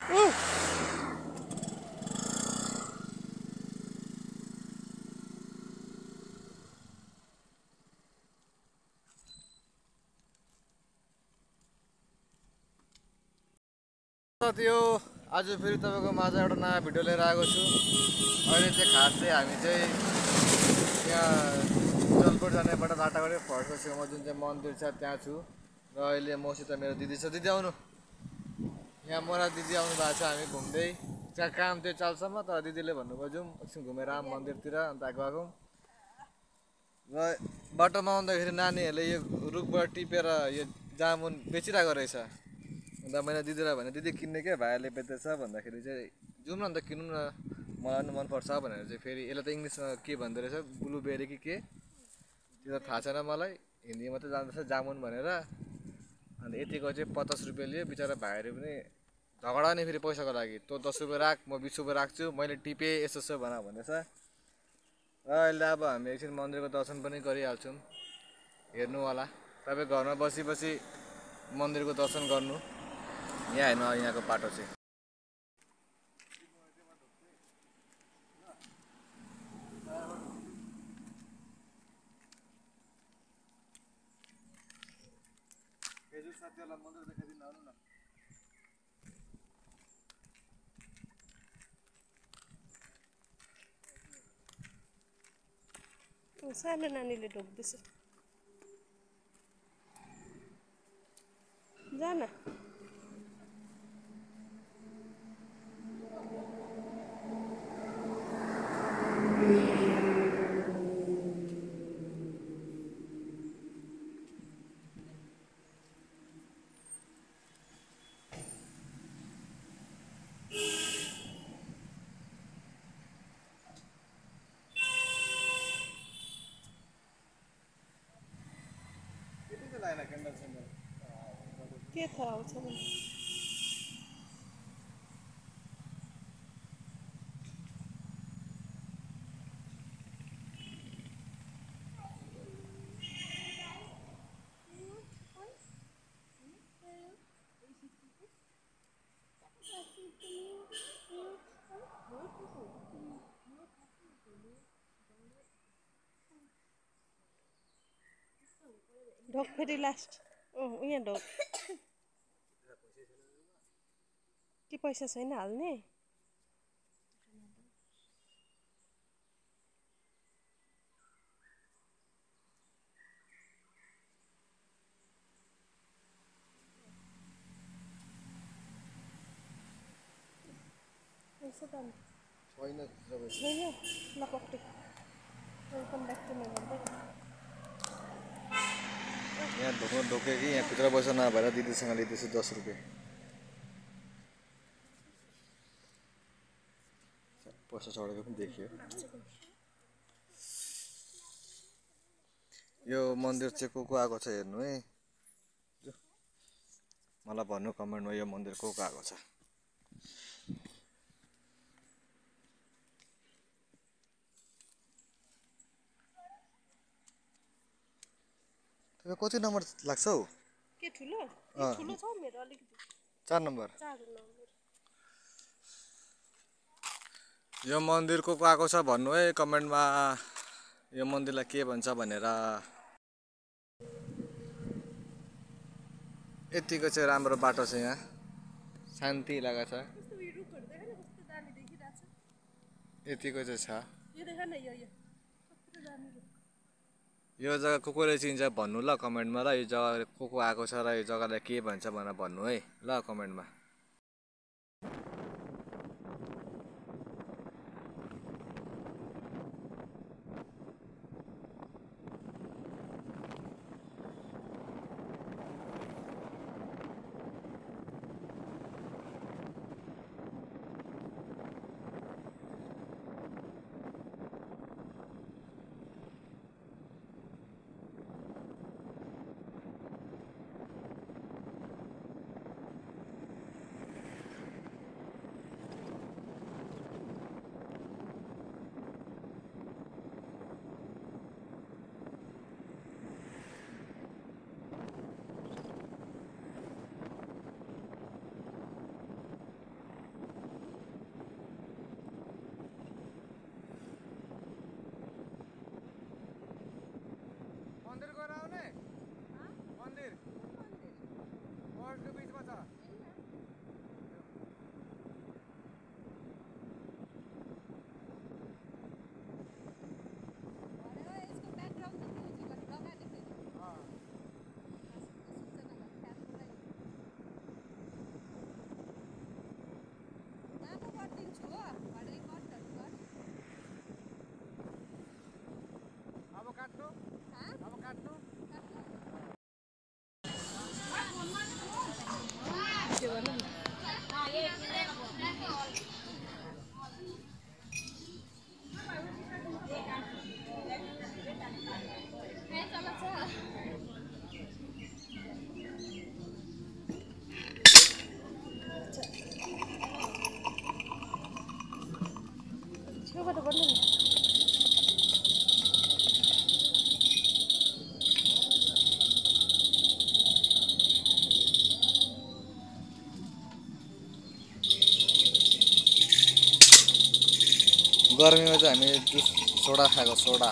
त्यो आज फेरि तपाईँको माझ एउटा नयाँ भिडियो लिएर आएको छु। अहिले चाहिँ खास चाहिँ हामी चाहिँ यहाँ जलकोट जाने बाटो राटागढी फर्स्टको छेउमा जुन चाहिँ मन्दिर छ त्यहाँ छु र अहिले मसित मेरो दिदी छ। दिदी आउनु, यहाँ मोरा दिदी आउनु भएको छ। हामी घुम्दै त्यहाँ काम थियो चालसम्म, तर दिदीले भन्नुभयो जाउँ एकछिन घुमेर आऊँ मन्दिरतिर, अन्त गएको। र बाटोमा आउँदाखेरि नानीहरूले यो रुखबाट टिपेर यो जामुन बेचिरहेको रहेछ। अन्त मैले दिदीलाई भने दिदी किन्ने क्या, भाइहरूले बेच्दैछ भन्दाखेरि चाहिँ जाउँ न अन्त किनौँ न, मलाई पनि मनपर्छ भनेर चाहिँ फेरि यसलाई त इङ्ग्लिसमा के भन्दो रहेछ, ब्लुबेरी कि के त्यो त थाहा छैन मलाई, हिन्दीमा मात्रै जान्दछ जामुन भनेर। अन्त यतिको चाहिँ 50 रुपियाँ लियो। बिचरा भाइहरू पनि झगडा नि फेरि पैसाको लागि, तँ 10 रुपियाँ राख म 20 रुपियाँ राख्छु, मैले टिपेँ यसो यसो भन्दैछ। र अहिले अब हामी एकछिन मन्दिरको दर्शन पनि गरिहाल्छौँ। हेर्नु होला, तपाईँ घरमा बसी बसी मन्दिरको दर्शन गर्नु। यहाँ हेर्नु यहाँको बाटो चाहिँ साथीहरूलाई मन्दिर देखाइदिनु आउनु न। सानो नानीले ढोक्दैछ, जा न। के थाहा आउँछ नि। ढोक फेरि लास्ट यहाँ ढोक के पैसा छैन हाल्ने। पैसा त छैन ल पक्रियो। Welcome back to my number. यहाँ ढोक्नु ढोक्यो कि यहाँ भित्र पैसा नभएर दिदीसँग लिँदैछु 10 रुपियाँ। पैसा चढेको पनि देखियो। यो मन्दिर चाहिँ को आएको छ हेर्नु है, मलाई भन्नु कमेन्टमा यो मन्दिर को आएको छ। तपाईँ कति नम्बर लाग्छ हौ? के ठुलो ठुलो छ मेरो अलिकति। 4 नम्बर। 4 नम्बर। यो मन्दिर को आएको छ भन्नु है कमेन्टमा, यो मन्दिरलाई के भन्छ भनेर। यतिको चाहिँ राम्रो बाटो छ, यहाँ शान्ति इलाका छ। यतिको चाहिँ छ। यो जग्गा कोले चिन्छ भन्नु ल कमेन्टमा, ल यो जग्गा को आएको छ र यो जग्गालाई के भन्छ भनेर भन्नु है ल कमेन्टमा। गर्मीमा चाहिँ हामी जुस सोडा खाएको सोडा